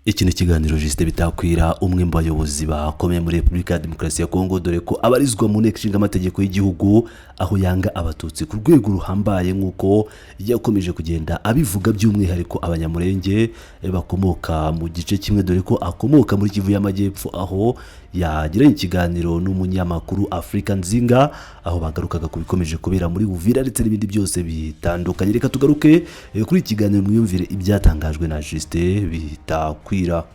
Iki ni ikiganiro Justin Bitakwira, umwe mu bayobozi bakomeye muri Repubulika ya Demokarasi ya Kongo, dore ko abarizwa mu nteko ishinga amategeko y'igihugu, aho yanga Abatutsi ku rwego ruhambaye nk'uko yakomeje kugenda abivuga, by'umwihariko Abanyamurenge bakomoka mu gice kimwe, dore ko akomoka muri Kivu y'Amajyepfo, aho yagiranye ikiganiro n'umunyamakuru Afrika Nzinga, aho bagarukaga ku bikomeje kubera muri Uvira ndetse n'ibindi byose bitandukanye. Reka tugaruke kuri iki kiganiro, mwiyumvire ibyatangajwe na Justin Bitakwira.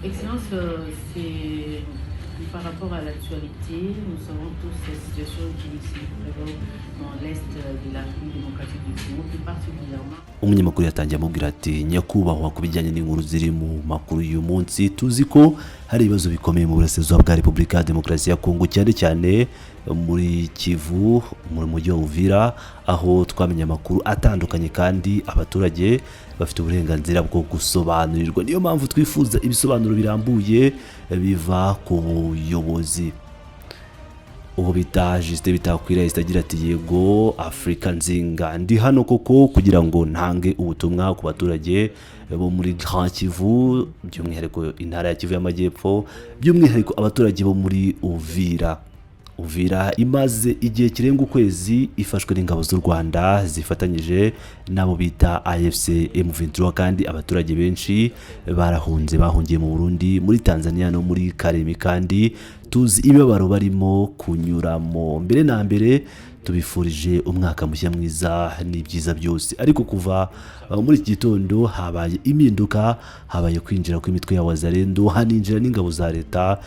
Excellence, c'est par rapport à l'actualité. Nous savons tous cette situation qui se prévaut dans l'est de la République démocratique du Congo, plus particulièrement Umunyamakuru yatangiye amubwira ati: "Nyakubahwa, ku bijyanye n'inkuru ziri mu makuru y'uyu munsi, tuzi ko hari ibibazo bikomeye mu burasirazuba bwa Repubulika ya Demokarasi ya Kongo, cyane cyane muri Kivu, mu mujyi wa Uvira, aho twamenye amakuru atandukanye kandi abaturage bafite uburenganzira bwo gusobanurirwa. Niyo mpamvu twifuza ibisobanuro birambuye biva ku buyobozi." Uwo bita Justin Bitakwira yahise agira ati: "Yego Afrika Nzinga, ndi hano koko kugira ngo ntange ubutumwa ku baturage bo muri Grand Kivu, by'umwihariko intara ya Kivu y'Amajyepfo, by'umwihariko abaturage bo muri Uvira. Uvira imaze igihe kirenga ukwezi ifashwe n'ingabo z'u Rwanda zifatanyije n'abo bita AFC M23, kandi abaturage benshi barahunze, bahungiye mu Burundi, muri Tanzania no muri Karemi, kandi tuzi imibabaro barimo kunyuramo. Mbere na mbere tubifurije umwaka mushya mwiza n'ibyiza byose. Ariko kuva muri iki gitondo habaye impinduka, habaye kwinjira kw'imitwe ya Wazalendo, haninjira n'ingabo za leta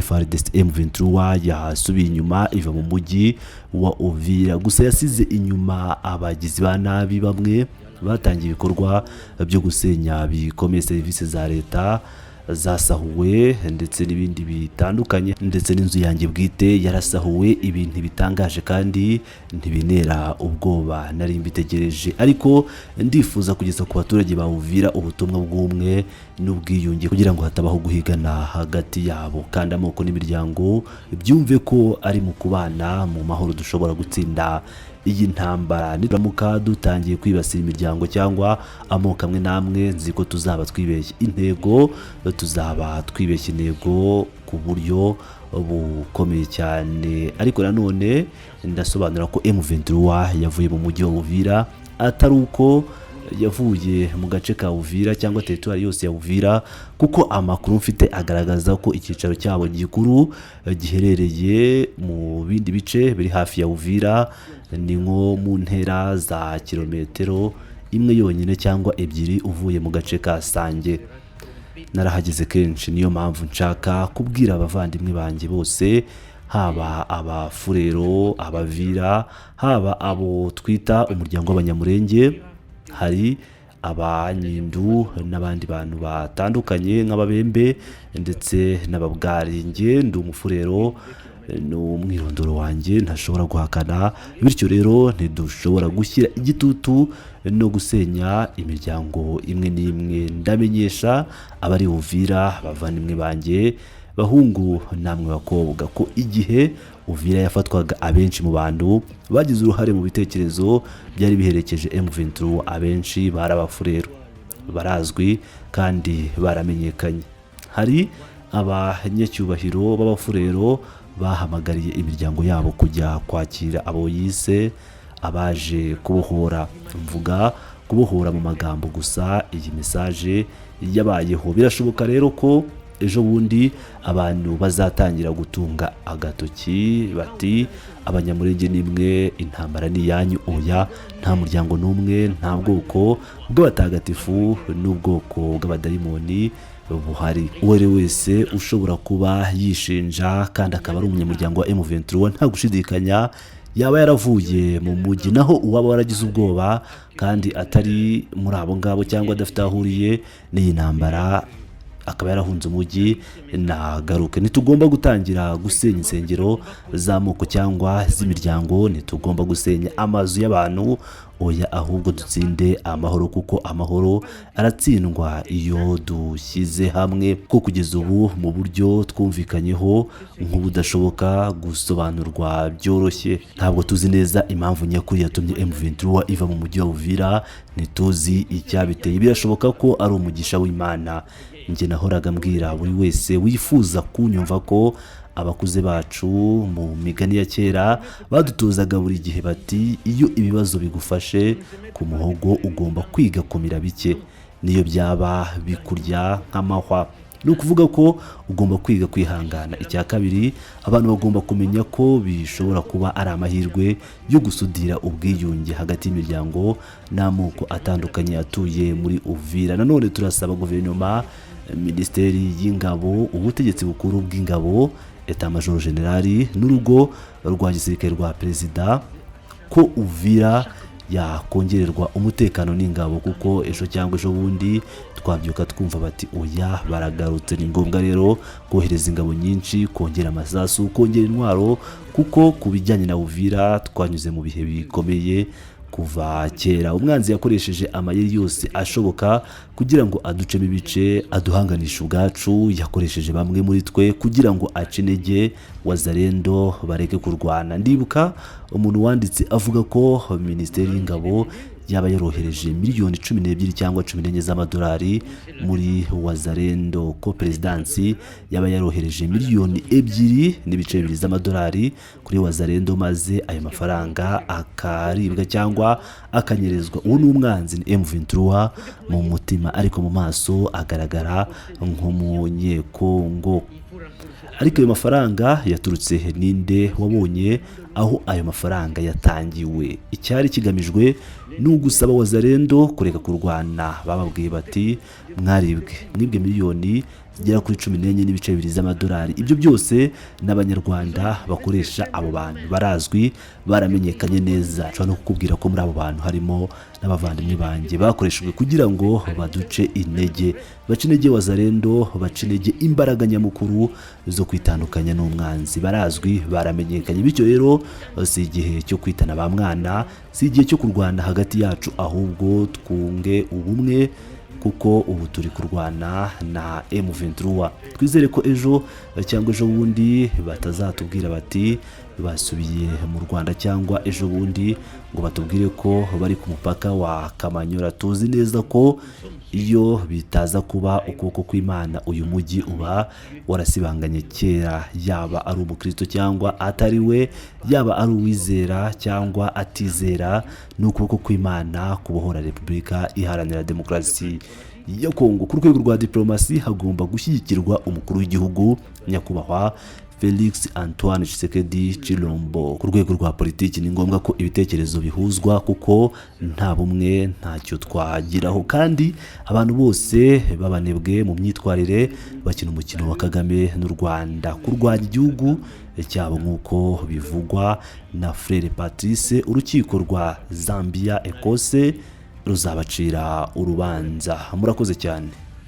FARDC. M23 yasubiye inyuma iva mu mujyi wa Uvira, gusa yasize inyuma abagizi ba nabi bamwe batangiye ibikorwa byo gusenya bikomeye, serivisi za leta zasahuwe ndetse n'ibindi bitandukanye, ndetse n'inzu yanjye bwite yarasahuwe. Ibintu bitangaje kandi ntibinera ubwoba, nari mbitegereje. Ariko ndifuza kugeza ku baturage ba Uvira ubutumwa bw'ubumwe n'ubwiyunge kugira ngo hatabaho guhigana hagati yabo, kandi amoko n'imiryango byumve ko ari mu kubana mu mahoro dushobora gutsinda iyi ntambara. Nituramuka dutangiye kwibasira imiryango cyangwa amoko amwe n'amwe, nzi ko tuzaba twibeshye intego, tuzaba twibeshye intego ku buryo bukomeye cyane. Ariko nanone ndasobanura ko M23 yavuye mu mujyi wa Uvira atari uko yavuye mu gace ka Uvira cyangwa teritwari yose ya Uvira, kuko amakuru mfite agaragaza ko icyicaro cyabo gikuru giherereye mu bindi bice biri hafi ya Uvira, ni nko mu ntera za kilometero imwe yonyine cyangwa ebyiri uvuye mu gace ka Sange. Narahageze kenshi. Niyo mpamvu nshaka kubwira abavandimwe banjye bose, haba Abafurero, Abavira, haba abo twita umuryango w'Abanyamurenge, hari Abanyindu n'abandi bantu batandukanye nk'Ababembe ndetse n'Ababwaringe. Ndi Umufurero, ni umwirondoro wanjye ntashobora guhakana. Bityo rero ntidushobora gushyira igitutu no gusenya imiryango imwe n'imwe. Ndamenyesha abari Uvira, abavandimwe banjye bahungu namwe bakobwa, ko igihe Uvira yafatwaga, abenshi mu bantu bagize uruhare mu bitekerezo byari biherekeje M23, abenshi bari Abafurero, barazwi kandi baramenyekanye. Hari abanyacyubahiro b'Abafurero bahamagariye imiryango yabo kujya kwakira abo yise abaje kubohora. Mvuga kubohora mu magambo gusa, iyi message yabayeho. Birashoboka rero ko ejo bundi abantu bazatangira gutunga agatoki bati: 'Abanyamurenge nimwe, intambara ni iyanyu.' Oya, nta muryango n'umwe, nta bwoko bw'abatagatifu n'ubwoko bw'abadayimoni buhari. Uwo ari we wese ushobora kuba yishinja kandi akaba ari umunyamuryango wa M23, nta gushidikanya yaba yaravuye mu mujyi. Naho uwaba waragize ubwoba kandi atari muri abo ngabo cyangwa adafite aho ahuriye n'iyi ntambara, akaba yarahunze umujyi, nagaruke. Ntitugomba gutangira gusenya insengero z'amoko cyangwa z'imiryango, ntitugomba gusenya amazu y'abantu, oya, ahubwo dutsinde amahoro, kuko amahoro aratsindwa iyo dushyize hamwe, ko kugeza ubu mu buryo twumvikanyeho nk'ubudashoboka gusobanurwa byoroshye. Ntabwo tuzi neza impamvu nyakuri yatumye M23 iva mu mujyi wa Uvira, ntituzi icyabiteye. Birashoboka ko ari umugisha w'Imana." Njye nahoraga mbwira buri wese wifuza kunyumva ko abakuze bacu mu migani ya kera badutozaga buri gihe bati: "Iyo ibibazo bigufashe ku muhogo, ugomba kwiga kumira bike, niyo byaba bikurya nk'amahwa." Ni ukuvuga ko ugomba kwiga kwihangana. Icya kabiri, abantu bagomba kumenya ko bishobora kuba ari amahirwe yo gusudira ubwiyunge hagati y'imiryango n'amoko atandukanye atuye muri Uvira. Nanone turasaba guverinoma, Minisiteri y'Ingabo, ubutegetsi bukuru bw'ingabo, État-major général, n'urugo rwa gisirikare rwa perezida ko Uvira yakongererwa umutekano n'ingabo, kuko ejo cyangwa ejo bundi twabyuka twumva bati: "Oya, baragarutse." Ni ngombwa rero kohereza ingabo nyinshi, kongera amasasu, kongera intwaro, kuko ku bijyanye na Uvira twanyuze mu bihe bikomeye kuva kera. Umwanzi yakoresheje amayeri yose ashoboka kugira ngo aducemo ibice, aduhanganishe ubwacu. Yakoresheje bamwe muri twe kugira ngo ace intege Wazalendo bareke kurwana. Ndibuka umuntu wanditse avuga ko Minisiteri y'Ingabo yaba yarohereje miliyoni 12 cyangwa 14 z'amadolari muri Wazalendo, ko perezidansi yaba yarohereje miliyoni 2.2 z'amadolari kuri Wazalendo, maze ayo mafaranga akaribwa cyangwa akanyerezwa. Uwo ni umwanzi, ni M23 mu mutima, ariko mu maso agaragara nk'Umunyekongo. Ariko ayo mafaranga yaturutse he? Ninde wabonye aho ayo mafaranga yatangiwe? Icyari kigamijwe ni ugusaba Wazalendo kureka kurwana. Bababwiye bati: "Mwaribwe, mwibwe miliyoni zigera kuri 14.2 z'amadolari." Ibyo byose n'Abanyarwanda bakoresha abo bantu barazwi, baramenyekanye neza. Nshobora no kukubwira ko muri abo bantu harimo n'abavandimwe banjye bakoreshejwe kugira ngo baduce intege, bace intege Wazalendo, bace intege imbaraga nyamukuru zo kwitandukanya n'umwanzi. Barazwi, baramenyekanye. Bityo rero si igihe cyo kwitana ba mwana, si igihe cyo kurwana hagati yacu, ahubwo twunge ubumwe, kuko ubu turi kurwana na M23. Twizere ko ejo cyangwa ejo bundi batazatubwira bati basubiye mu Rwanda, cyangwa ejo bundi ngo batubwire ko bari ku mupaka wa Kamanyora. Tuzi neza ko iyo bitaza kuba ukuboko kw'Imana, uyu mujyi uba warasibanganye kera. Yaba ari umukristo cyangwa atari we, yaba ari uwizera cyangwa atizera, ni ukuboko kw'Imana kubohora Repubulika Iharanira Demokarasi ya Kongo. Ku rwego rwa diplomasi, hagomba gushyigikirwa umukuru w'igihugu, Nyakubahwa Felix Antoine Tshisekedi Chilombo. Ku rwego rwa politiki, ni ngombwa ko ibitekerezo bihuzwa, kuko nta bumwe ntacyo twagiraho, kandi abantu bose babanebwe mu myitwarire bakina umukino wa Kagame n'u Rwanda kurwanya igihugu cyabo, nk'uko bivugwa na Frere Patrice. Urukiko rwa Zambia, Ekose, ruzabacira urubanza. Murakoze cyane.